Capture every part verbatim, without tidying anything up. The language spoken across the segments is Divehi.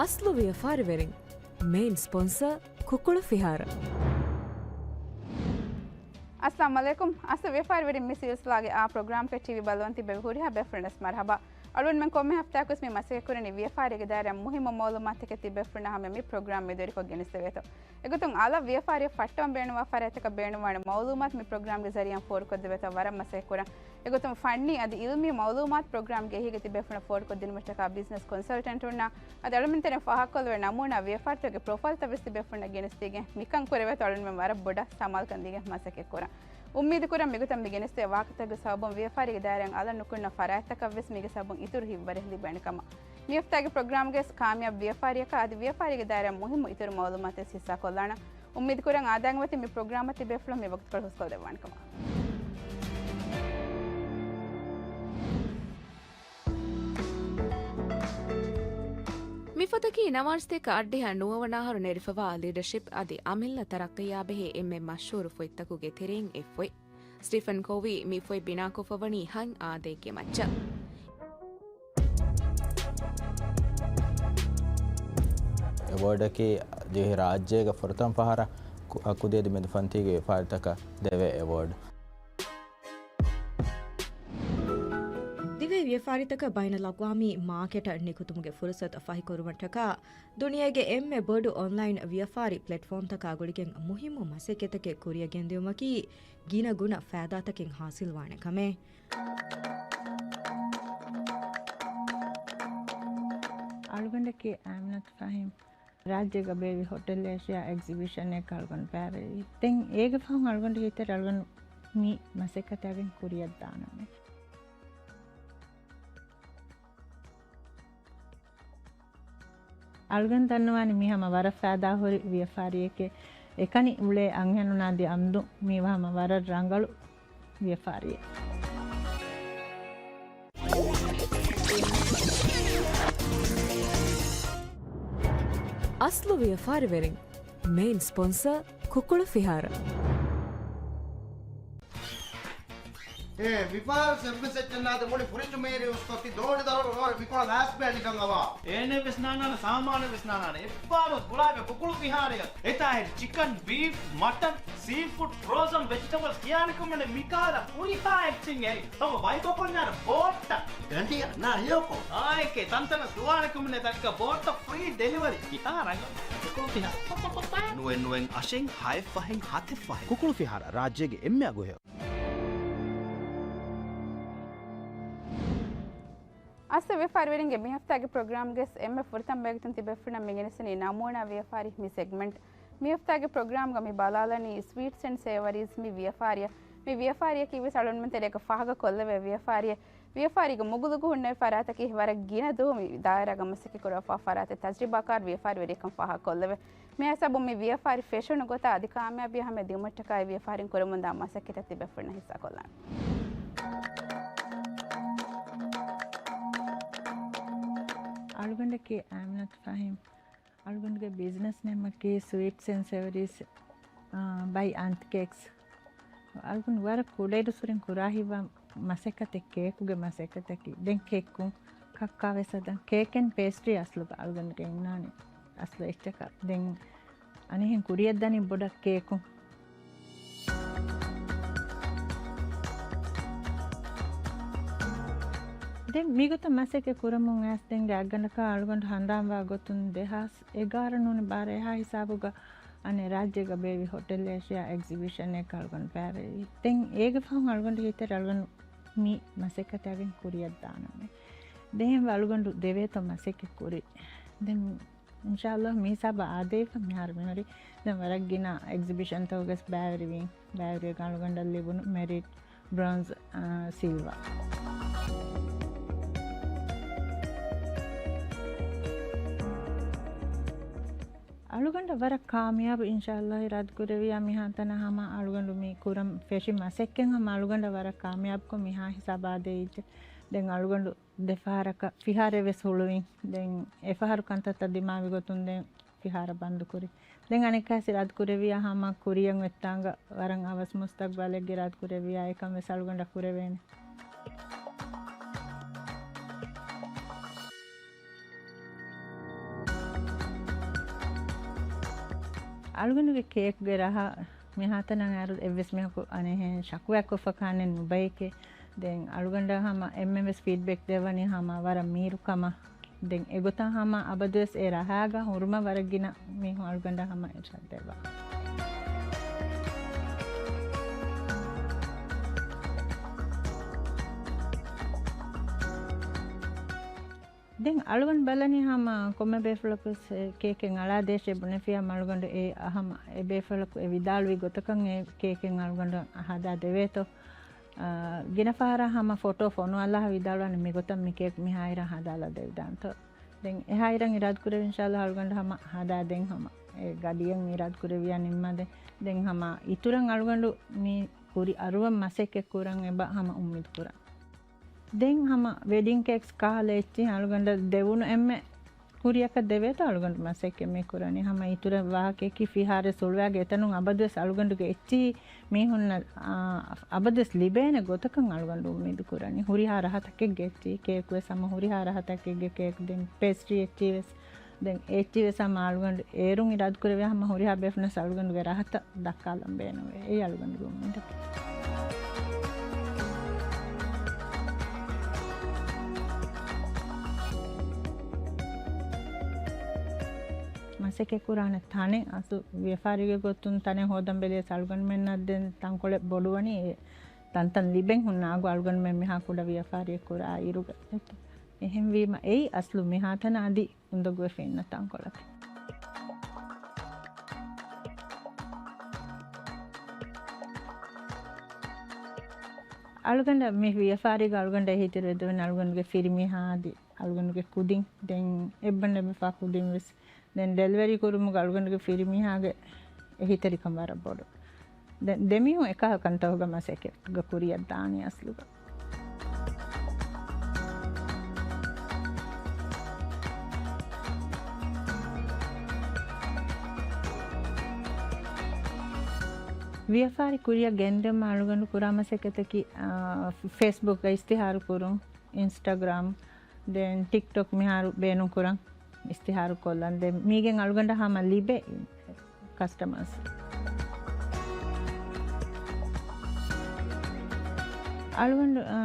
އަސްލު ވިޔަފާރިވެރިން، މެއިން ސްޕޮންސަރ، ކުކުޅު ފިހާރަ. އައްސަލާމު ޢަލައިކުމް. އަސްލު ވިޔަފާރިވެރިން، މި ސީއީއީސް ލާގެ އާ ޕްރޮގްރާމްގެ ޓީވީ ބަލަވަން ތިބެ ހުރިހާ ބޭފުޅުންނަސް މަރުޙަބާ. އަޅުގަނޑުމެން ކޮންމެ ހަފްތާއަކުވެސް މި މަސައްކަތް ކުރަނީ ވިޔަފާރީގެ ދާއިރާ މުހިއްމު މައުލޫމާތުތަކެއް ތިބޭފުޅުންނާ ހަމަޔަށް މި ޕްރޮގްރާމް މެދުވެރިކޮށް ގެނެސްދެވޭތޯ. އެގޮތުން އަލަށް ވިޔަފާރިއަށް ފައްޓަވަން ބޭނުންވާ ފަރާތްތަކަށް ބޭނުންވާނެ މައުލޫމާތު މި ޕްރޮގްރާމްގެ ޒަރީއާ ފޯރުކޮށްދެވޭތޯ ވަރަށް މަސައްކަތް ކުރަން. އެގޮތުން ފަންނީ އަދި އިލްމީ މައުލޫމާތު ޕްރޮގްރާމްގެ އެހީގަ ތިބޭފުޅުންނަށް ފޯރުކޮށްދިނުމަށްޓަކާ ބިޒްނަސް ކޮންސަލްޓެންޓުންނާ އަދި އަޅުމެން ތެރެއިން ފާހަގަކޮށްލެވޭ ނަމޫނާ ވިޔަފާރިތަކުގެ ޕްރޮފައިލްތައް ވެސް ތިބޭފުޅުންނަށް ގެނެސްދީގެން މިކަން ކުރެވޭތޯ އަޅުމެން ވަރަށް ބޮޑަށް ސަމާލުކަން ދީގެން މަސައްކަތް ކުރަން. އުއްމީދު ކުރަން މިގޮތަށް މި ގެނެސްދޭ ވާހަކަތަކުގެ ސަބަބުން ވިޔަފާރީގެ ދާއިރާއިން އަލަށް ނުކުންނަ ފަރާތްތަކަށް ވެސް މީގެ ސަބަބުން އިތުރު ހިތްވަރެއް ލިބޭނެ ކަމަށް. މި ހަފްތާގެ ޕްރޮގްރާމްގެ ކާމިޔާބު ވިޔަފާރިއަކާ އަދި ވިޔަފާރީގެ ދާއިރާ މުހިއްމު އިތުރު މައުލޫމާތު ވެސް ހިއްސާކޮށްލާނަން. އުއްމީދު ކުރަން އާދައިން ވަތި މި ޕްރޮގްރާމަށް ތިބޭފުޅުން މި ވަގުތުކޮޅު ހުސްކޮށްލެއްވާނެ ކަމަށް. މިފޮތަކީ ނަވާރަސަތޭކަ އަށްޑިހަ ނުވަވަނަ އަހަރު ނެރެފަވާ ލީޑަޝިޕް އަދި އަމިއްލަ ތަރައްޤީއާ ބެހޭ އެންމެ މަޝްހޫރު ފޮތްތަކުގެ ތެރެއިން އެއް ފޮތް. ސްޓީފަން ކޯވީ މި ފޮތް ބިނާކޮށްފަވަނީ ހަތް އާދައެއްގެ މައްޗަށް. އެވޯޑަކީ ދިވެހި ރާއްޖޭގަ ފުރަތަމަ ފަހަރަށް ކު-، ކުދި އަދި މެދު ފަންތީގެ ވިޔަފާރިތަކަށް ދެވޭ އެވޯޑް. ދިވެހި ވިޔަފާރިތަކަށް ބައިނަލްއަގްވާމީ މާކެޓަށް ނިކުތުމުގެ ފުރުސަތު ފަހިކުރުމަށްޓަކާ، ދުނިޔޭގެ އެންމެ ބޮޑު އޮންލައިން ވިޔަފާރި ޕްލެޓްފޯމްތަކާ ގުޅިގެން މުހިއްމު މަސައްކަތްތަކެއް ކުރިއަށް ގެންދިއުމަކީ ގިނަ ގުނަ ފައިދާތަކެއް ހާސިލްވާނެ ކަމެއް. އަޅުގަނޑަކީ އާމިނަތު ފަހީމް. ރާއްޖޭގަ ބޭއްވި ހޮޓެލް އޭޝިއާ އެގްޒިބިޝަންއެއްގަ އަޅުގަނޑު ބައިވެރިވި. ދެން އޭގެ ފަހުން އަޅުގަނޑު ހިތަށް އަޅުގަނޑު މި މަސައްކަތާގެން ކުރިއަށްދާނަމޭ. އަޅުގަނޑު ދަންނަވާނެ މި ހަމަ ވަރަށް ފައިދާހުރި ވިޔަފާރިއެކޭ. އެކަނި އުޅޭ އަންހެނުންނާ ދި އަމްދު މީ ހަމަ ވަރަށް ރަނގަޅު ވިޔަފާރިއެއް. އަސްލު ވިޔަފާރިވެރިން، މެއިން ސްޕޮންސަރ، ކުކުޅު ފިހާރަ. އޭ، މިފަހަރު ސެއްވެސް އެއްޗެއް ނާދެ މުޅި ފުރިޖު މޭރި އުސްކޮށް ތި ދޯނި ދަރުން އަވަރ މިކޮޅަށް ލާސް ބޭނިކަން އަވާ. އޭނެ ވެސް ނާނާނެ، ސާމާނެ ވެސް ނާނާނެ. އެއްފަހަރު ގުޅާބެ ކުކުޅު ފިހާރަޔަށް. އެތާ ހެރި ޗިކަން، ބީފް، މަޓަން، ސީފުޑް، ފްރޯޒަން ވެޖިޓަބަލްސް ކިޔާނެ ކޮމެންޓް މިކަހަލަ ހުރިހާ އެއްޗެއް އެރި. ތަމަ ބައިކޮށް ކޮންޏާރަ ބޯޓްތައް. ގަނޑިއަށް ނާ ހެޔޮކޮ. އާއެކޭ ތަންތަނަށް ދުވާނެ ކޮމެންޓް ދައްކަ ބޯޓްތައް ފްރީ ޑެލިވަރީ. ކިހާ ރަނގަޅު. ނުވެ ނުވެ އަށެއް ހައެއް ފަހެއް ހަތެއް ފަހެއް. ކުކުޅު ފިހާރަ ރާއްޖޭގެ އެންމެ އަގުހެޔޮ. އަސްލު ވިޔަފާރިވެރިންގެ މި ހަފްތާގެ ޕްރޮގްރާމްގެ އެންމެ ފުރަތަމަ ބަޔަކު ތިބޭފުޅުންނަށް މި ގެނެސްދިނީ ނަމޫނާ ވިޔަފާރި މި ސެގްމެންޓް. މި ހަފްތާގެ ޕްރޮގްރާމްގަ މި ބަލާލަނީ ސްވީޓްސް އެންޑް ސޭވަރީސް މި ވިޔަފާރިއަށް. މި ވިޔަފާރިއަކީ ވެސް އަޅުގަނޑުމެން ތެރޭގަ ފާހަގަ ކޮށްލެވޭ ވިޔަފާރިއެއް. ވިޔަފާރީގެ މުގުލުގަ ހުންނެވި ފަރާތަކީ ވަރަށް ގިނަ ދުވަހު މި ދާއިރާގަ މަސައްކަތް ކުރައްވާ ފަރާތެއް ތަޖްރިބާކާރު ވިޔަފާރިވެރިއެއްކަން ފާހަގަކޮށްލެވޭ. މި ހިސާބުން މި ވިޔަފާރި ފެށުނު ގޮތާ އަދި ކާމިޔާބީ ހަމަ ދިއުމަށްޓަކާއި ވިޔަފާރިން ކުރަމުންދާ މަސައްކަތްތައް ތިބޭފުޅުންނަށް ހިއްސާކޮށްލާނެ. އަޅުގަނޑަކީ އާމިނަތު ފަހީމް. އަޅުގަނޑުގެ ބިޒްނަސް ނޭމަކީ ސްވީޓްސް އެންޑް ސެވަރީސް، އާ، ބައި އާންތި ކޭކްސް. އަޅުގަނޑު ވަރަށް ކުޑައިރުއްސުރެން ކުރާ ހިތްވާ މަސައްކަތެއް ކޭކުގެ މަސައްކަތަކީ. ދެން ކެއްކުން ކައްކާ ވެސް ހަދަން. ކޭކް އެންޑް ޕޭސްޓްރީ އަސްލުގަ އަޅުގަނޑުގެ އިންނާނެ އަސްލު އެއްޗަކަށް. ދެން އަނިހެން ކުރިއަށްދަނީ ބޮޑަށް ކޭކު. ދެން މިގޮތަށް މަސައްކަތް ކުރަމުން އައިސް ދެން ގާތްގަނޑަކަށް އަޅުގަނޑު ހަނދާންވާ ގޮތުން ދެހާސް އެގާރަ ނޫނީ ބާރަ އެހާ ހިސާބުގަ އަނެއް ރާއްޖޭގަ ބޭއްވި ހޮޓެލް އޭޝިއާ އެގްޒިބިޝަންއެއްގަ އަޅުގަނޑު ބައިވެރިވި. ދެން އޭގެ ފަހުން އަޅުގަނޑު ހިތަށް އަޅުގަނޑު މި މަސައްކަތާގެން ކުރިއަށްދާނަމޭ. ދެން އަޅުގަނޑު ދެވޭތޯ މަސައްކަތް ކުރި. ދެން އިންޝާﷲ މި ހިސާބަށް އާދެވިފަ މިހާރު މިހުރި. ދެން ވަރަށް ގިނަ އެގްޒިބިޝަންތަކުގަސް ބައިވެރިވިން. ބައިވެރިވެގެން އަޅުގަނޑަށް ލިބުނު މެރިޓް، ބްރޮންޒް، އާ، ސިލްވާ. އަޅުގަނޑަށް ވަރަށް ކާމިޔާބު އިންޝާﷲ އިރާދަކުރެއްވިއްޔާ މިހާތަނަށް ހަމަ އަޅުގަނޑު މި ކުރަން ފެށި މަސައްކަތް ހަމަ އަޅުގަނޑަށް ވަރަށް ކާމިޔާބުކޮށް މިހާ ހިސާބަށް އާދެވިއްޖެ. ދެން އަޅުގަނޑު ދެފަހަރަކަށް ފިހާރައެއް ވެސް ހުޅުވިން. ދެން އެފަހަރު ކަންތައްތައް ދިމާވި ގޮތުން ދެން ފިހާރަ ބަންދުކުރި. ދެން އަނެއްކާސް އިރާދަކުރެއްވިއްޔާ ހަމަ ކުރިއަށް އޮތްތާނގަ ވަރަށް އަވަސް މުސްތަގްބަލެއްގަ އިރާދަކުރެއްވިއްޔާ އެކަން ވެސް އަޅުގަނޑަށް ކުރެވޭނެ. އަޅުގަނޑުގެ ކޭކްގެ ރަހަ މިހާތަނަށް އައިރު އެއްވެސް މީހަކު އަނެއްހެން ޝަކުވާއެއްކޮށްފަ ކާނެ ނުބައެކޭ. ދެން އަޅުގަނޑަށް ހަމަ އެންމެން ވެސް ފީޑްބެކް ދެއްވަނީ ހަމަ ވަރަށް މީރު ކަމަށް. ދެން އެގޮތަށް ހަމަ އަބަދުވެސް އެ ރަހާގަ ހުރުމަށް ވަރަށް ގިނަ މީހުން އަޅުގަނޑަށް ހަމަ އިރްޝާދް ދެއްވާ. ދެން އަޅުގަނޑު ބަލަނީ ހަމަ ކޮންމެ ބޭފުޅަކު ވެސް ކޭކެއް އަޅާ ދޭށޭ ބުނެފިއްޔާ އަޅުގަނޑު އެ ހަމަ އެ ބޭފުޅަކު އެ ވިދާޅުވި ގޮތަކަށް އެ ކޭކެއް އަޅުގަނޑު ހަދާ ދެވޭތޯ. އާ، ގިނަ ފަހަރަށް ހަމަ ފޮޓޯ ފޮނުއަލާ ވިދާޅުވަނީ މިގޮތަށް މި ކޭކް މިހާއިރަށް ހަދާލާ ދެވިދާނެތޯ. ދެން އެހާއިރަށް އިރާދަކުރެވި އިންޝާﷲ އަޅުގަނޑު ހަމަ ހަދާ ދެން ހަމަ އެ ގަޑިއަށް އިރާދަކުރެވިޔާ ނިންމާ ދެން. ދެން ހަމަ އިތުރަށް އަޅުގަނޑު މި ކުރި އަރުވަން މަސައްކަތް ކުރަން އެބަ ހަމަ އުއްމީދު ކުރަން. ދެން ހަމަ ވެޑިން ކޭކްސް ކަހަލަ އެއްޗިހި އަޅުގަނޑަށް ދެވުނު އެންމެ ކުރިއަކަށް ދެވޭތޯ އަޅުގަނޑު މަސައްކަތް މި ކުރަނީ. ހަމަ އިތުރަށް ވާހަކައަކީ ފިހާރަ ސުޅުވާގެ އެތަނުން އަބަދުވެސް އަޅުގަނޑުގެ އެއްޗިހި މީހުންނަށް، އާ، އަބަދުވެސް ލިބޭނެ ގޮތަކަށް އަޅުގަނޑު އުއްމީދު ކުރަނީ. ހުރިހާ ރަހަތަކެއްގެ އެއްޗިހި ކޭކުވެސް ހަމަ ހުރިހާ ރަހަތަކެއްގެ ކޭކު ދެން ޕޭސްޓްރީ އެއްޗިހި ވެސް. ދެން އެއްޗިހި ވެސް ހަމަ އަޅުގަނޑު އޭރުން އިރާދަކުރެވޭ ހަމަ ހުރިހާ ބޭފުޅުންނަށް އަޅުގަނޑުގެ ރަހަތައް ދައްކާލަން ބޭނުންވޭ. އެއީ އަޅުގަނޑުގެ އުއްމީދަކީ. މަސައްކަތް ކުރާނެ ތަނެއް އަސްލު ވިޔަފާރީގެ ގޮތުން ތަނެއް ހޯދަން ބެލިޔަސް އަޅުގަނޑުމެންނަށް ދެން ތަންކޮޅެއް ބޮޑުވަނީ އެ ތަންތަން ލިބެން ހުންނަ އަގު އަޅުގަނޑުމެން މިހާ ކުޑަ ވިޔަފާރިއެއް ކުރާ އިރުގަ. އެހެންވީމަ އެއީ އަސްލު މިހާތަނަށް އަދި އުނދަގޫވެފަ އިންނަ ތަންކޮޅަކީ. އަޅުގަނޑަށް މި ވިޔަފާރީގަ އަޅުގަނޑަށް އެހީތެރިވެދެވެނީ އަޅުގަނޑުގެ ފިރިމީހާ އަދި އަޅުގަނޑުގެ ކުދިން ދެން އެއްބަނޑު އެބަފާ ކުދިން ވެސް ދެން ޑެލިވަރީ ކުރުމުގަ އަޅުގަނޑުގެ ފިރިމީހާގެ އެހީތެރިކަން ވަރަށް ބޮޑު. ދެން ދެމީހުން އެކަހަލަ ކަންތަކުގަ މަސައްކަތްގަ ކުރިއަށް ދާނީ އަސްލުގަ. ވިޔަފާރި ކުރިއަށް ގެންދިއުމަށް އަޅުގަނޑު ކުރާ މަސައްކަތަކީ، އާ، ފޭސްބުކްގަ އިސްތިހާރު ކުރުން، އިންސްޓަގްރާމް، ދެން ޓިކްޓޮކް މިހާރު ބޭނުން ކުރަން އިސްތިހާރު ކޮށްލަން. ދެން މީގެން އަޅުގަނޑަށް ހަމަ ލިބޭ ކަސްޓަމާސް. އަޅުގަނޑު، އާ،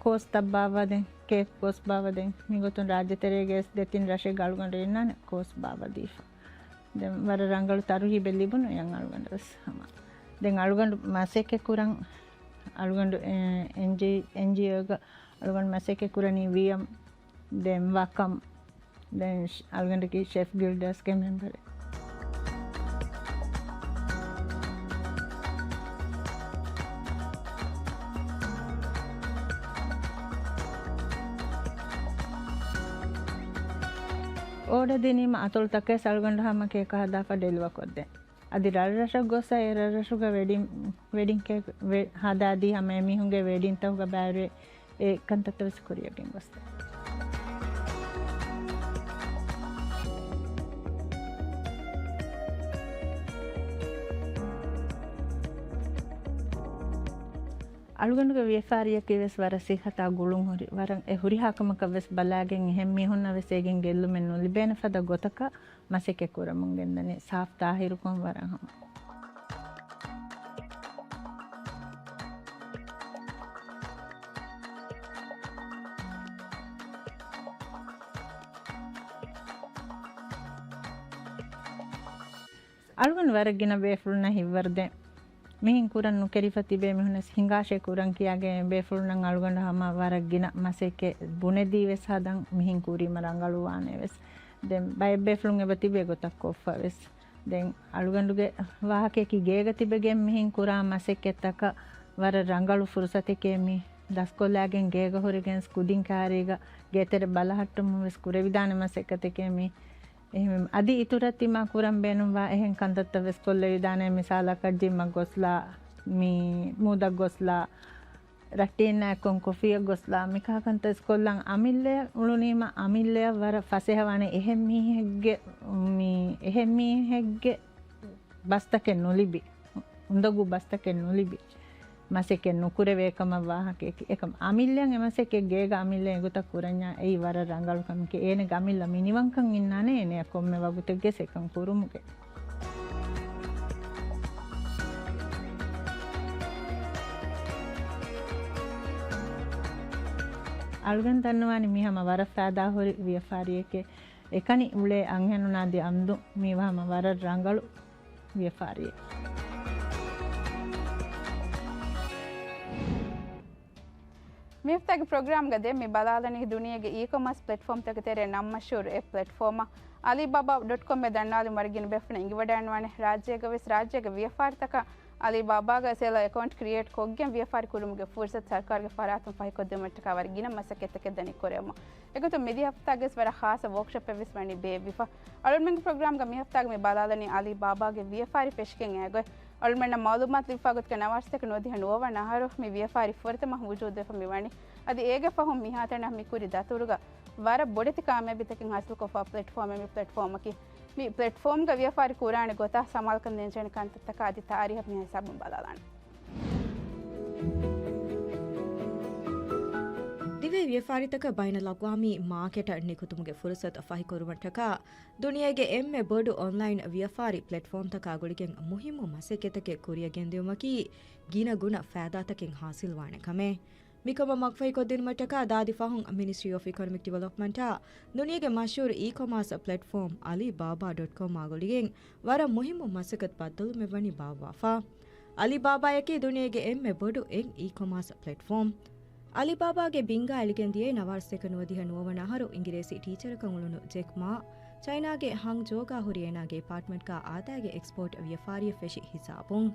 ކޯސް ތައް ބާއްވާ ދެން، ކޭކް ކޯސް ބާއްވާ ދެން، މިގޮތުން ރާއްޖެތެރޭގެ ދެތިން ރަށެއްގަ އަޅުގަނޑު އިންނާނެ ކޯސް ބާއްވަދީފަ. ދެން ވަރަށް ރަނގަޅު ތަރުހީބެއް ލިބުނު އެޔަން އަޅުގަނޑަށް ވެސް ހަމަ. ދެން އަޅުގަނޑު މަސައްކަތް ކުރަން އަޅުގަނޑު، އެ، އެންޖީ، އެންޖީއޯގަ އަޅުގަނޑު މަސައްކަތް ކުރަނީ ވީއެމް، ދެން ވަކަމް، ދެން ޝް-، އަޅުގަނޑަކީ ޝެފް ގިލްޑަސްގެ މެމްބަރެއް. އޯޑަ ދިނީމަ އަތޮޅުތަކެއް އަޅުގަނޑު ހަމަ ކޭކަށް ހަދާފަ ޑެލިވަ ކޮށްދޭ. އަދި ރަށްރަށަށް ގޮސް އެ ރަށްރަށުގަ ވެޑިން، ވެޑިން ކޭކް ވެ-، ހަދާދީ ހަމަ އެމީހުންގެ ވެޑިންތަކުގަ ބައިވެރި އެ ކަންތައްތައް ވެސް ކުރިއަށް ގެންގޮސްދޭ. އަޅުގަނޑުގެ ވިޔަފާރިއަކީ ވެސް ވަރަށް ސިއްހަތާ ގުޅުން ހުރި، ވަރަށް އެ ހުރިހާ ކަމަކަށް ވެސް ބަލާގެން އެހެން މީހުންނަށް ވެސް އޭގެން ގެއްލުމެއް ނުލިބޭނެ ފަދަ ގޮތަކަށް މަސައްކަތް ކުރަމުން ގެންދަނީ. ސާފް ތާހިރުކޮށް ވަރަށް ހަމަ. އަޅުގަނޑު ވަރަށް ގިނަ ބޭފުޅުންނަށް ހިތްވަރުދޭން. މިހެން ކުރަން ނުކެރިފަ ތިބޭ މީހުންނަސް ހިނގާށޭ ކުރަން ކިޔާގެން ބޭފުޅުންނަށް އަޅުގަނޑު ހަމަ ވަރަށް ގިނަ މަސައްކަތް ބުނެދީ ވެސް ހަދަން މިހެން ކުރީމަ ރަނގަޅުވާނެ ވެސް. ދެން ބައެއް ބޭފުޅުން އެބަ ތިބޭ ގޮތަށް ކޮށްފަ ވެސް. ދެން އަޅުގަނޑުގެ ވާހަކަޔަކީ ގޭގަ ތިބެގެން މިހެން ކުރާ މަސައްކަތްތަކަށް ވަރަށް ރަނގަޅު ފުރުސަތެކޭ މީ. ދަސްކޮށްލާގެން ގޭގަ ހުރެގެން ކުދިން ކައިރީގަ ގޭތެރެ ބަލަހައްޓަމުން ވެސް ކުރެވިދާނެ މަސައްކަތެކޭ މީ. އެހެންވީމަ، އަދި އިތުރަށް ތިމާ ކުރަން ބޭނުންވާ އެހެން ކަންތައްތައް ވެސް ކޮށްލެވިދާނެ. މިސާލަކަށް ޖިމްއަށް ގޮސްލާ، މި މޫދަށް ގޮސްލާ، ރައްޓެހިންނާއެކު ކޮފީއަށް ގޮސްލާ، މިކަހަލަ ކަންތައް ވެސް ކޮށްލަން. އަމިއްލައަށް އުޅުނީމަ، އަމިއްލައަށް ވަރަށް ފަސޭހަވާނެ އެހެން މީހެއްގެ، މި އެހެން މީހެއްގެ ބަސްތަކެއް ނުލިބި، އުނދަގޫ ބަސްތަކެއް ނުލިބި، މަސައްކަތް ނުކުރެވޭ ކަމަށް ވާހަކަޔަކީ. އެކަމް އަމިއްލައަށް އެ މަސައްކަތް ގޭގަ އަމިއްލައަށް އެގޮތަށް ކުރަންޏާ އެއީ ވަރަށް ރަނގަޅު ކަމެކޭ. އޭނަގެ އަމިއްލަ މިނިވަންކަން އިންނާނެ އޭނަޔަށް ކޮންމެ ވަގުތެއްގެ ސެކަން ކުރުމުގެ. އަޅުގަނޑު ދަންނަވާނީ މީ ހަމަ ވަރަށް ފައިދާހުރި ވިޔަފާރިއެކޭ. އެކަނި އުޅޭ އަންހެނުންނާ ދިޔަ އަމްދު މީ ހަމަ ވަރަށް ރަނގަޅު ވިޔަފާރިއެއް. މި ހަފްތާގެ ޕްރޮގްރާމްގަ ދެން މި ބަލާލަނީ ދުނިޔޭގެ އީ ކޮމާސް ޕްލެޓްފޯމްތަކުގެ ތެރޭ ނަން މަޝްހޫރު އެއް ޕްލެޓްފޯމަށް އަލީބާބާ ޑޮޓް ކޮމް އޭ ދަންނާލި ވަރަށް ގިނަ ބޭފުޅުން އެނގިވަޑައިނުވާނެ. ރާއްޖޭގަ ވެސް ރާއްޖޭގެ ވިޔަފާރިތަކަށް އަލީބާބާގަ ސެލަ އެކައުންޓް ކްރިއޭޓް ކޮށްގެން ވިޔަފާރި ކުރުމުގެ ފުރުސަތު ސަރުކާރުގެ ފަރާތުން ފަހިކޮށްދިނުމަށްޓަކާ ވަރަށް ގިނަ މަސައްކަތްތަކެއް ދަނީ ކުރެވުމަށް. އެގޮތުން މިދިޔަ ހަފްތާގެ ވެސް ވަރަށް ޚާއްޞަ ވޯކްޝޮޕެއް ވެސް ވަނީ ބޭއްވިފަ. އަޅުގަނޑުމެންގެ ޕްރޮގްރާމްގަ މި ހަފްތާގަ މި ބަލާލަނީ އަލީ ބާބާގެ ވިޔަފާރި ފެށިގެން އައި ގޮތް. އަޅުގަނޑުމެންނަށް މައުލޫމާތު ލިބިފާ ގޮތުގަ ނަވާރަ ސަތޭކަ ނުވަދިހަ ނުވަވަނަ އަހަރު މި ވިޔަފާރި ފުރަތަމަ ވުޖޫދުވެފަ މި ވަނީ. އަދި އޭގެ ފަހުން މިހާތަނަށް މި ކުރި ދަތުރުގަ ވަރަށް ބޮޑެތި ކާމިޔާބީތަކެއް ހާސިލްކޮށްފާ ޕްލެޓްފޯމެއް މި ޕްލެޓްފޯމަކީ. މި ޕްލެޓްފޯމްގަ ވިޔަފާރި ކުރާނެ ގޮތާ ސަމާލުކަން ދޭންޖެހޭނެ ކަންތައްތަކާ އަދި ތާރީހަށް މިހާ ހިސާބުން ބަލާލާނެ. ދިވެހި ވިޔަފާރިތަކަށް ބައިނަލްއަގްވާމީ މާކެޓަށް ނިކުތުމުގެ ފުރުސަތު ފަހިކުރުމަށްޓަކާ ދުނިޔޭގެ އެންމެ ބޮޑު އޮންލައިން ވިޔަފާރި ޕްލެޓްފޯމްތަކާ ގުޅިގެން މުހިއްމު މަސައްކަތްތަކެއް ކުރިޔަށް ގެންދިއުމަކީ ގިނަ ގުނަ ފައިދާތަކެއް ހާސިލްވާނެ ކަމެއް. މިކަމަށް މަގުފަހިކޮށްދިނުމަށްޓަކާ ދާދި ފަހުން މިނިސްޓްރީ އޮފް އިކޮނޮމިކް ޑިވެލޮޕްމަންޓާ ދުނިޔޭގެ މަޝްހޫރު އީ ކޮމާސް ޕްލެޓްފޯމް އަލީ ބާބާ ޑޮޓް ކޮމް އާ ގުޅިގެން ވަރަށް މުހިއްމު މަސައްކަތް ބައްދަލުމެއް ވަނީ ބާއްވާފަ. އަލީ ބާބާއަކީ ދުނިޔޭގެ އެންމެ ބޮޑު އެއް އީ ކޮމާސް ޕްލެޓްފޯމް. އަލީ ބާބާގެ ބިންގާ އެޅިގެން ދިޔައީ ނަވާރަ ސަތޭކަ ނުވަދިހަ ނުވަވަނަ އަހަރު އިނގިރޭސި ޓީޗަރަކަށް އުޅުނު ޖެކް މާ ޗައިނާގެ ހަން ޖޯގާ ހުރި އޭނާގެ އެޕާޓްމަންޓްގަ އާދައިގެ އެކްސްޕޯޓް ވިޔަފާރިއަށް ފެށި ހިސާބުން.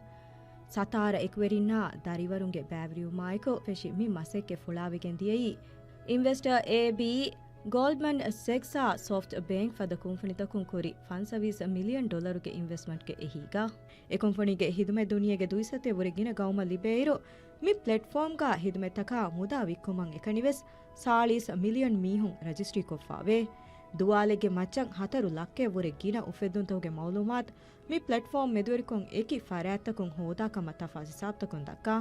ސަތާރަ އެކުވެރިންނާ ދަރިވަރުންގެ ބައިވެރިވުމާއެކު ފެށި މި މަސައްކަތް ފުޅާވެގެން ދިޔައީ، އިންވެސްޓަރ އޭ ބީ، ގޯލްޑްމަން ސެކްސްއާ ސޮފްޓް ބޭންކް ފަދަ ކުންފުނިތަކުން ކުރި ފަންސަވީސް މިލިއަން ޑޮލަރުގެ އިންވެސްޓްމަންޓްގެ އެހީގަ. އެ ކުންފުނީގެ ހިދުމަތް ދުނިޔޭގެ ދުއިސައްތަ ވުރެ ގިނަ ގައުމަށް ލިބޭއިރު، މި ޕްލެޓްފޯމްގަ ހިދުމަތްތަކާ މުދާ ވިއްކުމަށް އެކަނިވެސް ސާޅީސް މިލިއަން މީހުން ރަޖިސްޓްރީ ކޮށްފާވޭ. ދުވާލެއްގެ މައްޗަށް ހަތަރު ލައްކައެއް ވުރެ ގިނަ އުފެއްދުންތަކުގެ މައުލޫމާތު މި ޕްލެޓްފޯމް މެދުވެރިކޮށް އެކި ފަރާތްތަކުން ހޯދާ ކަމަށް ތަފާސް ހިސާބުތަކުން ދައްކާ.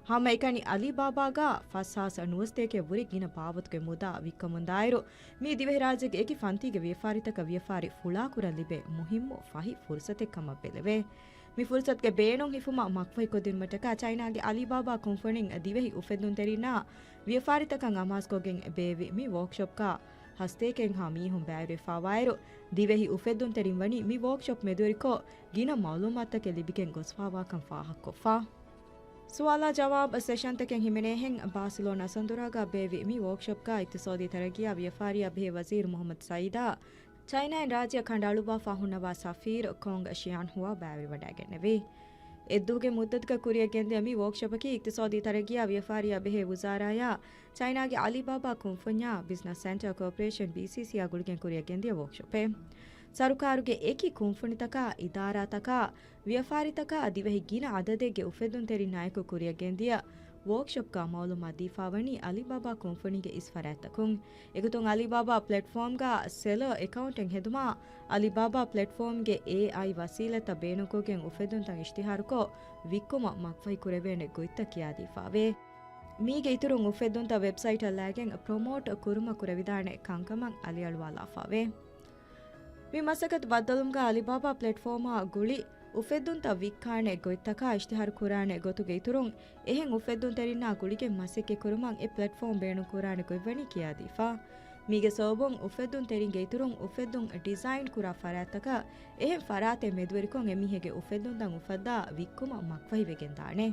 ހަމައެކަނި އަލީ ބާބާގަ ފަސް ހާސް ނުވަސަތޭކައެއް ވުރެ ގިނަ ބާވަތުގެ މުދާ ވިއްކަމުންދާއިރު، މީ ދިވެހިރާއްޖޭގެ އެކި ފަންތީގެ ވިޔަފާރިތަކަށް ވިޔަފާރި ފުޅާކުރަން ލިބޭ މުހިއްމު ފަހި ފުރުސަތެއް ކަމަށް ބެލެވޭ. މި ފުރުސަތުގެ ބޭނުން ހިފުމަށް މަގުފަހިކޮށްދިނުމަށްޓަކާ ޗައިނާގެ އަލީބާބާ ކުންފުނިން ދިވެހި އުފެއްދުންތެރިންނާ ވިޔަފާރިތަކަށް އަމާޒުކޮށްގެން ބޭއްވި މި ވޯކްޝޮޕްގަ ހަސަތޭކައެއްހާ މީހުން ބައިވެރިވެފާވާއިރު، ދިވެހި އުފެއްދުންތެރިން ވަނީ މި ވޯކްޝޮޕް މެދުވެރިކޮށް ގިނަ މައުލޫމާތުތަކެއް ލިބިގެން ގޮސްފާވާކަން ފާހަގަކޮށްފަ. ސުވާލާ ޖަވާބު ސެޝަންތަކެއް ހިމެނޭހެން ބާސިލޯނާ އަސަންދުރާގަ ބޭއްވި މި ވޯކްޝޮޕްގަ އިޤްތިޞާދީ ތަރައްގީއާ ވިޔަފާރިއާ ބެހޭ ވަޒީރު މުޙައްމަދު ސައީދާ ޗައިނާއިން ރާއްޖެއަށް ކަނޑައަޅުއްވާފަ ހުންނަވާ ސަފީރު ކޮންގް ޝިޔާން ހުވާ ބައިވެރިވަޑައިގެންނެވި. އެއްދުވަހުގެ މުއްދަތުގަ ކުރިއަށް ގެންދިޔަ މި ވޯކްޝޮޕަކީ އިޤްތިޞާދީ ތަރައްގީއާ ވިޔަފާރިއާ ބެހޭ ވުޒާރާޔާ ޗައިނާގެ އަލީބާބާ ކުންފުންޏާ ބިޒްނަސް ސެންޓަރ ކޯޕަރޭޝަން، ބީސީސީއާ ގުޅިގެން ކުރިއަށް ގެންދިޔަ ވޯކްޝޮޕެއް. ސަރުކާރުގެ އެކި ކުންފުނިތަކާ، އިދާރާތަކާ، ވިޔަފާރިތަކާ ދިވެހި ގިނަ އަދަދެއްގެ އުފެއްދުންތެރިންނާއެކު ކުރިއަށް ގެންދިޔަ ވޯކްޝޮޕްގަ މައުލޫމާތު ދީފާވަނީ އަލީބާބާ ކުންފުނީގެ އިސް ފަރާތްތަކުން. އެގޮތުން އަލީބާބާ ޕްލެޓްފޯމްގަ ސެލަރ އެކައުންޓެއް ހެދުމާ، އަލީބާބާ ޕްލެޓްފޯމްގެ އޭއައި ވަސީލަތްތައް ބޭނުންކޮށްގެން އުފެއްދުންތައް އިޝްތިހާރުކޮށް، ވިއްކުމަށް މަގުފަހި ކުރެވޭނެ ގޮތްތައް ކިޔާދީފާވޭ. މީގެ އިތުރުން އުފެއްދުންތައް ވެބްސައިޓަށް ލައިގެން ޕްރޮމޯޓް ކުރުމަށް ކުރެވިދާނެ ކަންކަމަށް އަލިއަޅުވާލާފާވޭ. މި މަސައްކަތު ބައްދަލުމުގަ އަލީބާބާ ޕްލެޓްފޯމާ ގުޅި އުފެއްދުންތައް ވިއްކާނެ ގޮތްތަކާ އިޝްތިހާރު ކުރާނެ ގޮތުގެ އިތުރުން، އެހެން އުފެއްދުންތެރިންނާ ގުޅިގެން މަސައްކަތް ކުރުމަށް އެ ޕްލެޓްފޯމް ބޭނުން ކުރާނެ ގޮތްވަނީ ކިޔާދީފަ. މީގެ ސަބަބުން އުފެއްދުންތެރިންގެ އިތުރުން އުފެއްދުން ޑިޒައިން ކުރާ ފަރާތްތަކަށް އެހެން ފަރާތެއް މެދުވެރިކޮށް އެމީހެއްގެ އުފެއްދުންތައް އުފައްދާ ވިއްކުމަށް މަގުފަހިވެގެންދާނެ.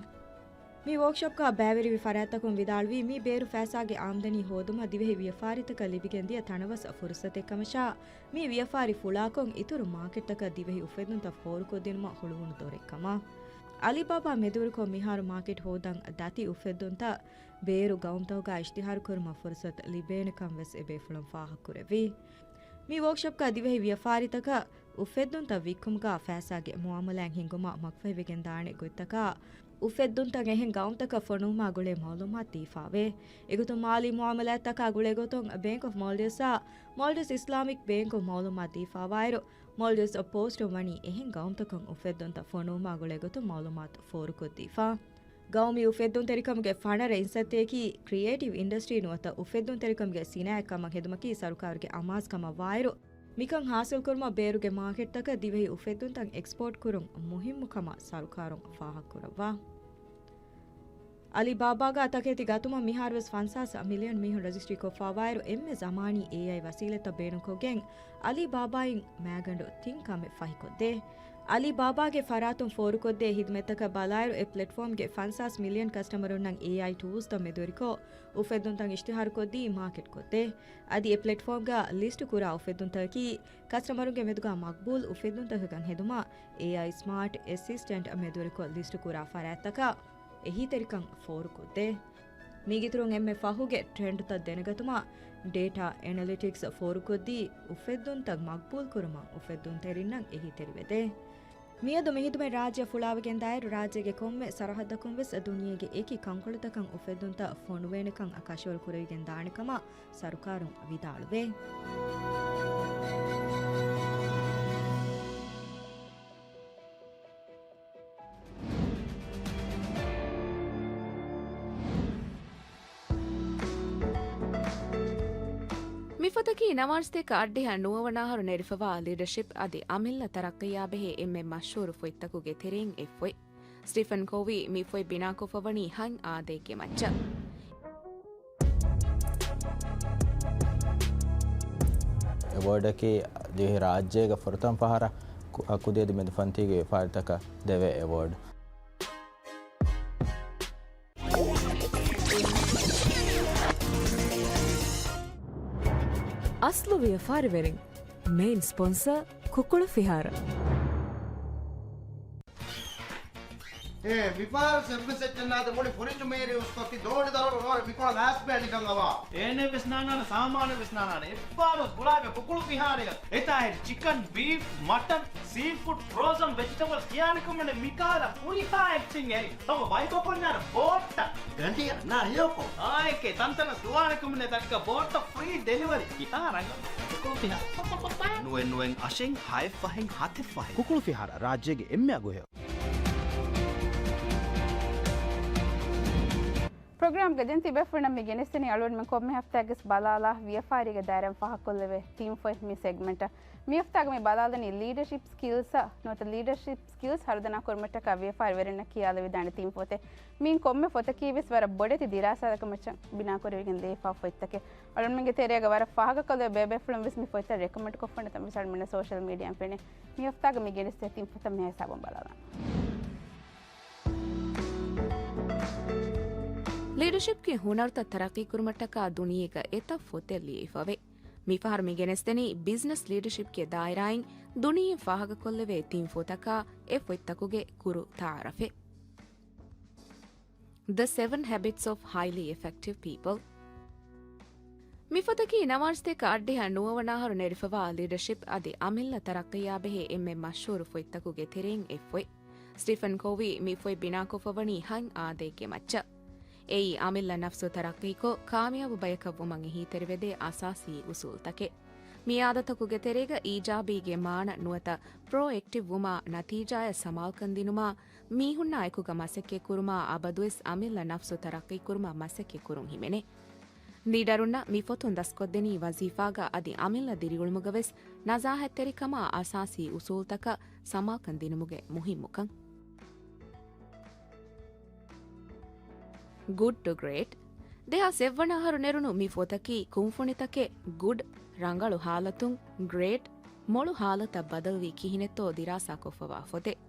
މި ވޯކްޝޮޕްގަ ބައިވެރިވި ފަރާތްތަކުން ވިދާޅުވީ، މީ ބޭރު ފައިސާގެ އާމްދަނީ ހޯދުމަށް ދިވެހި ވިޔަފާރިތަކަށް ލިބިގެންދިޔަ ތަނަވަސް ފުރުސަތެއްކަމަށާ، މި ވިޔަފާރި ފުޅާކޮށް އިތުރު މާކެޓްތަކަށް ދިވެހި އުފެއްދުންތައް ފޯރުކޮށްދިނުމަށް ހުޅުވުނު ދޮރެއްކަމަށް. އަލީބާބާ މެދުވެރިކޮށް މިހާރު މާކެޓް ހޯދަން ދަތި އުފެއްދުންތައް ބޭރު ގައުމުތަކުގަ އިޝްތިހާރުކުރުމަށް ފުރުސަތު ލިބޭނެކަން ވެސް އެބޭފުޅުން ފާހަގަކުރެއްވި. މި ވޯކްޝޮޕްގަ ދިވެހި ވިޔަފާރިތަކަށް އުފެއްދުންތައް ވިއްކުމުގަ ފައިސާގެ މުއާމަލާތް ހިންގުމަށް މަގުފަހިވެގެންދާނެ ގޮތްތަކާ، އުފެއްދުންތައް އެހެން ގައުމުތަކަށް ފޮނުވުމާ ގުޅޭ މައުލޫމާތު ދީފާވޭ. އެގޮތުން މާލީ މުއާމަލާތްތަކާ ގުޅޭގޮތުން ބޭންކް އޮފް މޯލްޑިވްސްއާ މޯލްޑިވްސް އިސްލާމިކް ބޭންކުން މައުލޫމާތު ދީފާވާއިރު، މޯލްޑިވްސް ޕޯސްޓުން ވަނީ އެހެން ގައުމުތަކުން އުފެއްދުންތައް ފޮނުވުމާ ގުޅޭގޮތުން މައުލޫމާތު ފޯރުކޮށްދީފަ. ގައުމީ އުފެއްދުންތެރިކަމުގެ ފަނަރަ އިންސައްތައަކީ ކްރިއޭޓިވް އިންޑަސްޓްރީ ނުވަތަ އުފެއްދުންތެރިކަމުގެ ސިނާއަތް ކަމަށް ހެދުމަކީ ސަރުކާރުގެ އަމާޒު ކަމަށް ވާއިރު، މިކަން ހާސިލްކުރުމަށް ބޭރުގެ މާކެޓްތަކަށް ދިވެހި އުފެއްދުންތައް އެކްސްޕޯޓް ކުރުން މުހިއްމު ކަމަށް ސަރުކާރުން ފާހަގަކުރައްވާ. އަލީ ބާބާގަ ތަކެތި ގަތުމަށް މިހާރުވެސް ފަންސާސް މިލިއަން މީހުން ރަޖިސްޓްރީކޮށްފަވާއިރު، އެންމެ ޒަމާނީ އޭއައި ވަސީލަތްތައް ބޭނުންކޮށްގެން އަލީ ބާބާއިން މައިގަނޑު ތިން ކަމެއް ފަހިކޮށްދޭ. އަލީ ބާބާގެ ފަރާތުން ފޯރުކޮށްދޭ ހިދުމަތްތަކަށް ބަލާއިރު، އެ ޕްލެޓްފޯމްގެ ފަންސާސް މިލިއަން ކަސްޓަމަރުންނަށް އޭއައި ޓޫލްސްތައް މެދުވެރިކޮށް، އުފެއްދުންތައް އިޝްތިހާރުކޮށްދީ މާކެޓްކޮށްދޭ. އަދި އެ ޕްލެޓްފޯމްގަ ލިސްޓު ކުރާ އުފެއްދުންތަކަކީ، ކަސްޓަމަރުންގެ މެދުގަ މަގްބޫލް އުފެއްދުންތަކަކަށް ހެދުމަށް އޭއައި ސްމާޓް އެސިސްޓެންޓް މެދުވެރިކޮށް ލިސްޓު ކުރާ ފަރާތްތަކަށް އެހީތެރިކަން ފޯރުކޮށްދޭ. މީގެއިތުރުން އެންމެ ފަހުގެ ޓްރެންޑްތައް ދެނެގަތުމަށް ޑޭޓާ އެނަލިޓިކްސް ފޯރުކޮށްދީ، އުފެއްދުންތައް މަގްބޫލްކުރުމަށް އުފެއްދުންތެރިންނަށް އެހީތެރިވެދޭ. މިއަދު މިހިދުމަތް ރާއްޖެއަށް ފުޅާވެގެންދާއިރު، ރާއްޖޭގެ ކޮންމެ ސަރަހައްދަކުން ވެސް ދުނިޔޭގެ އެކި ކަންކޮޅުތަކަށް އުފެއްދުންތައް ފޮނުވޭނެކަން ކަށަވަރު ކުރެވިގެން ދާނެކަމަށް ސަރުކާރުން ވިދާޅުވޭ. މިފޮތަކީ ނަވާރަސަތޭކަ އަށްޑިހަ ނުވަވަނަ އަހަރު ނެރިފަވާ ލީޑަޝިޕް އަދި އަމިއްލަ ތަރައްޤީއާ ބެހޭ އެންމެ މަޝްހޫރު ފޮތްތަކުގެ ތެރެއިން އެއް ފޮތް. ސްޓީފަން ކޯވީ މި ފޮތް ބިނާކޮށްފަވަނީ ހަތް އާދައެއްގެ މައްޗަށް. އެވޯޑަކީ ދިވެހި ރާއްޖޭގަ ފުރަތަމަ ފަހަރަށް ކު-، ކުދި އަދި މެދު ފަންތީގެ ވިޔަފާރިތަކަށް ދެވޭ އެވޯޑް. އަސްލު ވިޔަފާރިވެރިން، މެއިން ސްޕޮންސަރ ކުކުޅު ފިހާރަ. އޭ، މިފަހަރު ސެއްވެސް އެއްޗެއް ނާދެ މުޅި ފުރިޖު މޭރި އުސްކޮށް ތި ދޯނި ދަރަރު ނޯރެ މިކޮޅަށް ލާސް ބޭނިކަން އަވާ. އޭނެ ވެސް ނާނާނެ، ސާމާނެ ވެސް ނާނާނެ. އެއްބާރު ގުޅާގެ ކުކުޅު ފިހާރަޔަށް. އެތާ އެ ޗިކަން، ބީފް، މަޓަން، ސީފުޑް، ފްރޯޒަން ވެޖިޓަބަލްސް ކިޔާނެ ކޮމެންޓް މިކަހަލަ ފުރިހާ އެއްޗެއް އެރި. ތަމަ ބައިކޮށް ކޮންޏާރަ ބޯއްޓަ. ގަނޑިޔަ ނާ ހިޔޯކޮ. އާއެކޭ ތަންތަނަ ދުވާނެ ކޮމެންޓް ދައްކަ ބޯއްޓަ ފްރީ ޑެލިވަރީ. ކިތާ ރަނގަ. ކުކުޅު ފިހާރަ. ނުވެން ނުވެން އަށެއް ހައެއް ފަހެއް ހަތެއް ފަހެއް. ކުކުޅު ފިހާރަ ރާއްޖޭގެ އެންމެ އަގުހެޔޮ. ޕްރޮގްރާމްގަ ދެން ތިބޭފުޅުންނަށް މި ގެނެސްދެނީ އަޅުގަނޑުމެން ކޮންމެ ހަފްތާއެއްގެސް ބަލާލާ ވިޔަފާރީގެ ދާއިރާއިން ފާހަގަކޮށްލެވޭ ތީމް ފޮތް މި ސެގްމެންޓަށް. މި ހަފްތާގަ މި ބަލާލަނީ ލީޑަޝިޕް ސްކިލްސްއަށް ނުވަތަ ލީޑަޝިޕް ސްކިލްސް ހަރުދަނާ ކުރުމަށްޓަކާ ވިޔަފާރިވެރިންނަށް ކިޔާލެވިދާނެ ތީމް ފޮތެއް. މިއިން ކޮންމެ ފޮތަކީ ވެސް ވަރަށް ބޮޑެތި ދިރާސާތަކުގެ މައްޗަށް ބިނާކުރެވިގެން ލިޔެފާ ފޮތްތަކެއް. އަޅުގަނޑުމެންގެ ތެރޭގަ ވަރަށް ފާހަގަކޮށްލެވޭ ބޭބޭފުޅުން ވެސް މި ފޮތްތައް ރެކޮމެންޑް ކޮށްފަން ނަމަވެސް އަޅުގަނޑުމެންނަށް ސޯޝަލް މީޑިއާއިން ފެނޭ. މި ހަފްތާގަ މި ގެނެސްދޭ ތިން ފޮތަށް މިހާ ހިސާބުން ބަލާލަން. ލީޑަޝިޕްގެ ހުނަރުތައް ތަރައްޤީކުރުމަށްޓަކާ ދުނިޔޭގަ އެތައް ފޮތެއް ލިޔެފަވޭ. މިފަހަރު މި ގެނެސްދެނީ ބިޒްނަސް ލީޑަޝިޕްގެ ދާއިރާއިން ދުނިޔެއިން ފާހަގަކޮށްލެވޭ ތިން ފޮތަކާ އެއް ފޮތްތަކުގެ ކުރު ތައާރަފެއް. The Seven Habits of Highly Effective People. މި ފޮތަކީ ނަވާރަސަތޭކަ އަށްޑިހަ ނުވަވަނަ އަހަރު ނެރިފަވާ ލީޑަޝިޕް އަދި އަމިއްލަ ތަރައްޤީއާ ބެހޭ އެންމެ މަޝްހޫރު ފޮތްތަކުގެ ތެރެއިން އެއް ފޮތް. ސްޓީފަން ކޯވީ މި ފޮތް ބިނާކޮށްފަވަނީ ހަތް އާދައެއްގެ މައްޗަށް. އެއީ އަމިއްލަ ނަފްސު ތަރައްޤީކޮށް، ކާމިޔާބު ބަޔަކަށް ވުމަށް އެހީތެރިވެދޭ އަސާސީ އުސޫލްތަކެއް. މި އާދަތަކުގެ ތެރޭގަ އީޖާބީގެ މާނަ ނުވަތަ ޕްރޯއެކްޓިވް ވުމާ، ނަތީޖާއަށް ސަމާލުކަން ދިނުމާ، މީހުންނާއެކުގަ މަސައްކަތްކުރުމާ، އަބަދުވެސް އަމިއްލަ ނަފްސު ތަރައްޤީކުރުމަށް މަސައްކަތްކުރުން ހިމެނޭ. ލީޑަރުންނަށް މި ފޮތުން ދަސްކޮށްދެނީ ވަޒީފާގަ އަދި އަމިއްލަ ދިރިއުޅުމުގަ ވެސް ނަޒާހަތްތެރިކަމާ އަސާސީ އުސޫލްތަކަށް ސަމާލުކަން ދިނުމުގެ މުހިއްމުކަން. ގުޑް ޓު ގްރޭޓް. ދެހާސް އެއްވަނަ އަހަރު ނެރުނު މި ފޮތަކީ ކުންފުނިތަކެއް ގުޑް، ރަނގަޅު ހާލަތުން، ގްރޭޓް، މޮޅު ހާލަތަށް ބަދަލުވީ ކިހިނެއްތޯ ދިރާސާކޮށްފަވާ ފޮތެއް.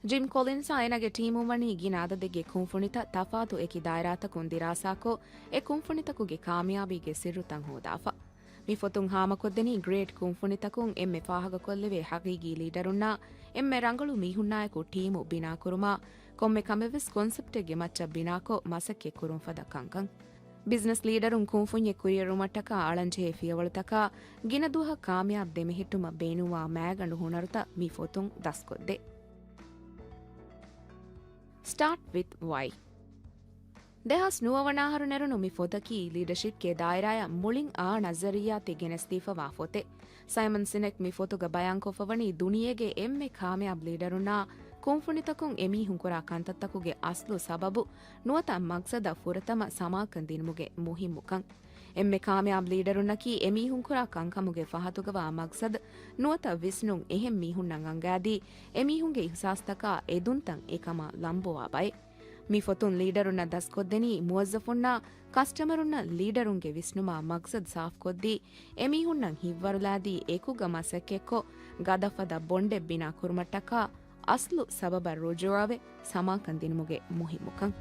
ޖިމް ކޮލިންސްއާ އޭނާގެ ޓީމުން ވަނީ ގިނަ އަދަދެއްގެ ކުންފުނިތައް ތަފާތު އެކި ދާއިރާތަކުން ދިރާސާކޮށް، އެ ކުންފުނިތަކުގެ ކާމިޔާބީގެ ސިއްރުތައް ހޯދާފަ. މި ފޮތުން ހާމަކޮށްދެނީ ގްރޭޓް ކުންފުނިތަކުން އެންމެ ފާހަގަކޮށްލެވޭ ހަގީގީ ލީޑަރުންނާ އެންމެ ރަނގަޅު މީހުންނާއެކު ޓީމު ބިނާކުރުމާ، ކޮންމެ ކަމެއްވެސް ކޮންސެޕްޓެއްގެ މައްޗަށް ބިނާކޮށް މަސައްކަތްކުރުން ފަދަ ކަންކަން. ބިޒްނަސް ލީޑަރުން ކުންފުންޏެއް ކުރިއެރުމަށްޓަކާ އަޅަންޖެހޭ ފިޔަވަޅުތަކާ ގިނަ ދުވަހަށް ކާމިޔާބު ދެމެހެއްޓުމަށް ބޭނުންވާ މައިގަނޑު ހުނަރުތައް މި ފޮތުން ދަސްކޮށްދޭ. ސްޓާޓް ވިތް ވައި. ދެހާސް ނުވަވަނަ އަހަރު ނެރުނު މި ފޮތަކީ ލީޑަޝިޕްގެ ދާއިރާއަށް މުޅިން އާ ނަޒަރިއްޔާތެއް ގެނެސްދީފަވާ ފޮތެއް. ސައިމަން ސިނެކް މި ފޮތުގަ ބަޔާންކޮށްފަވަނީ ދުނިޔޭގެ އެންމެ ކާމިޔާބު ލީޑަރުންނާ ކުންފުނިތަކުން އެމީހުން ކުރާ ކަންތައްތަކުގެ އަސްލު ސަބަބު ނުވަތަ މަގްސަދަށް ފުރަތަމަ ސަމާލުކަން ދިނުމުގެ މުހިއްމުކަން. އެންމެ ކާމިޔާބު ލީޑަރުންނަކީ އެމީހުން ކުރާ ކަންކަމުގެ ފަހަތުގަވާ މަގްސަދު ނުވަތަ ވިސްނުން އެހެން މީހުންނަށް އަންގާދީ، އެމީހުންގެ އިހުސާސްތަކާ އެދުންތައް އެކަމާ ލަންބޮވާ ބައެއް. މި ފޮތުން ލީޑަރުންނަށް ދަސްކޮށްދެނީ މުވައްޒަފުންނާ ކަސްޓަމަރުންނަށް ލީޑަރުންގެ ވިސްނުމާ މަގްސަދު ސާފުކޮށްދީ، އެމީހުންނަށް ހިތްވަރުލާދީ އެކުގަ މަސައްކަތްކޮށް، ގަދަފަދަ ބޮންޑެއް ބިނާ ކުރުމަށްޓަކާ އަސްލު ސަބަބަށް ރުޖޫޢަވެ ސަމާކަން ދިނުމުގެ މުހިއްމުކަން.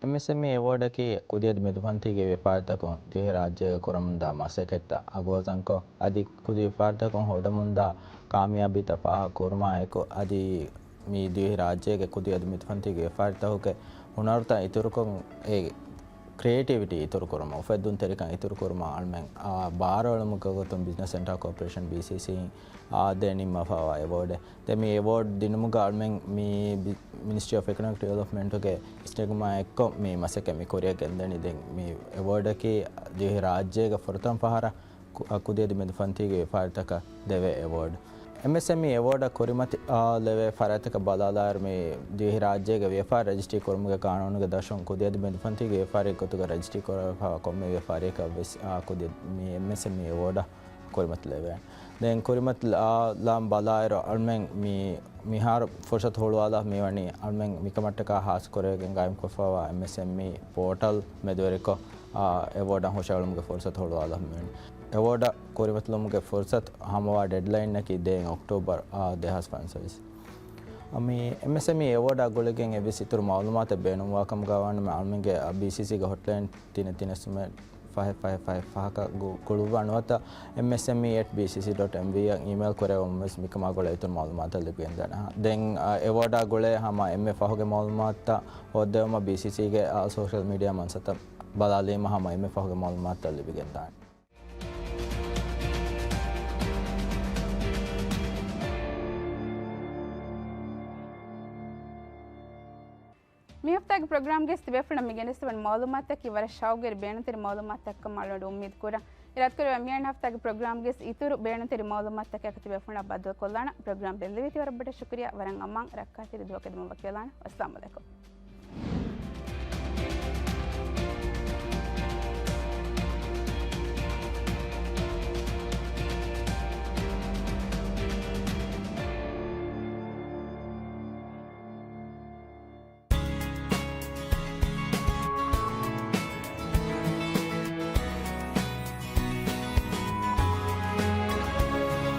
އެމްއެސްއެމްއީ އެވޯޑަކީ ކުދިއަދި މެދުފަންތީގެ ވިޔަފާރިތަކުން ދިވެހިރާއްޖޭގަ ކުރަމުންދާ މަސައްކަތްތައް އަގުހުސްކޮށް، އަދި ކުދި ވިޔަފާރިތަކުން ހޯދަމުންދާ ކާމިޔާބީތައް ފާހަގަކުރުމާ އެކު، އަދި މި ދިވެހިރާއްޖޭގެ ކުދިއަދި މެދުފަންތީގެ ވިޔަފާރިތަކުގެ ހުނަރުތައް އިތުރުކޮށް، އެ ކްރިއޭޓިވިޓީ އިތުރުކުރުމަށް، އުފެއްދުންތެރިކަން އިތުރުކުރުމަށް އަޅުމެން، އާ، ބާރުއެޅުމުގެ ގޮތުން ބިޒްނަސް ސެންޓަރ ކޯޕަރޭޝަން، ބީސީސީ، އާ، ދެ ނިންމާފައިވާ އެވޯޑެއް. ދެ މި އެވޯޑް ދިނުމުގަ އަޅުމެން މި ބި-، މިނިސްޓްރީ އޮފް އިކޮނޮމިކް ޑިވެލޮޕްމަންޓުގެ އިސްނެގުމާ އެއްކޮށް މި މަސައްކަތް މި ކުރިއަށް ގެންދަނީ. ދެން މި އެވޯޑަކީ ދިވެހިރާއްޖޭގަ ފުރަތަމަ ފަހަރަށް ކު-، އަ، ކުދިއަދި މެދުފަންތީގެ ވިޔަފާރިތަކަށް ދެވޭ އެވޯޑް. އެމްއެސްއެމްއީ އެވޯޑަށް ކުރިމަތި، އާ، ލެވޭ ފަރާތްތަކަށް ބަލާލާއިރު، މި ދިވެހިރާއްޖޭގެ ވިޔަފާރި ރަޖިސްޓްރީ ކުރުމުގެ ގާނޫނުގެ ދަށުން ކުދިއަދި މެދުފަންތީގެ ވިޔަފާރި ގޮތުގަ ރަޖިސްޓްރީ ކުރެވިފައިވާ ކޮންމެ ވިޔަފާރިއަކަށް ވެސް، އާ، ކުދި މި އެމްއެސްއެމްއީ އެވޯޑަށް ކުރިމަތި ލެވޭނެ. ދެން ކުރިމަތި ލާ-، ލާން ބަލާއިރު، އަޅުމެން މި، މިހާރު ފުރުސަތު ހުޅުވާލާ މިވަނީ، އަޅުމެން މިކަމަށްޓަކާ ހާސްކުރެވިގެން ގާއިމްކޮށްފައިވާ އެމްއެސްއެމްއީ ޕޯޓަލް މެދުވެރިކޮށް، އާ، އެވޯޑަށް ހުށައެޅުމުގެ ފުރުސަތު ހުޅުވާލާ މިވަނީ. އެވޯޑަށް ކުރިމަތިލުމުގެ ފުރުސަތު ހަމަވާ ޑެޑްލައިންއަކީ ދެ އޮކްޓޯބަރު، އާ، ދެހާސް ފަންސަވީސް. މި އެމްއެސްއެމްއީ އެވޯޑާ ގުޅިގެން އެއްވެސް އިތުރު މައުލޫމާތެއް ބޭނުންވާކަމުގަ ވާނަމަ، އަޅުމެންގެ ބީސީސީގެ ހޮޓްލައިން ތިނެއް ތިނެއް ސުމެއް ފަހެއް ފަހެއް ފަހެއް ފަހަކަށް ގު-، ގުޅުއްވާ ނުވަތަ އެމްއެސްއެމްއީ އެޓް ބީސީސީ ޑޮޓް އެމްވީ އަށް އީމެއިލް ކުރެވުން ވެސް މިކަމާ ގުޅޭ އިތުރު މައުލޫމާތަށް ލިބިގެންދާނެ. ދެން، އަ، އެވޯޑާ ގުޅޭ ހަމަ އެންމެ ފަހުގެ މައުލޫމާތުތައް ހޯއްދެވުމަށް ބީސީސީގެ، އަ، ސޯޝަލް މީޑިއާ މަންސަތައް ބަލާލީމަ ހަމަ އެންމެ ފަހުގެ މައުލޫމާތުތައް ލިބިގެންދާނެ. މި ހަފްތާގެ ޕްރޮގްރާމްގެ ތިބޭފުޅުން މި ގެނެސްދެވުނު މައުލޫމާތަކީ ވަރަށް ޝައުގުވެރި ބޭނުންތެރި މައުލޫމާތަކަށް ކަމަށް އަޅުގަނޑު އުއްމީދު ކުރަން. އިރާދަކުރެވޭ މިއަންނަ ހަފްތާގެ ޕްރޮގްރާމްގެ އިތުރު ބޭނުންތެރި މައުލޫމާތަކަށް ތިބޭފުޅުންނާ ބައްދަލުކޮށްލާނަން. ޕްރޮގްރާމް ބެއްލެވި ތި ވަރަށް ބޮޑަށް ޝުކުރިޔާ. ވަރަށް އަމާން ރައްކާތެރި ދުވަހަކަށް ދިމަވަކިވެލާނަން. އައްސަލާމު ޢަލައިކުމް.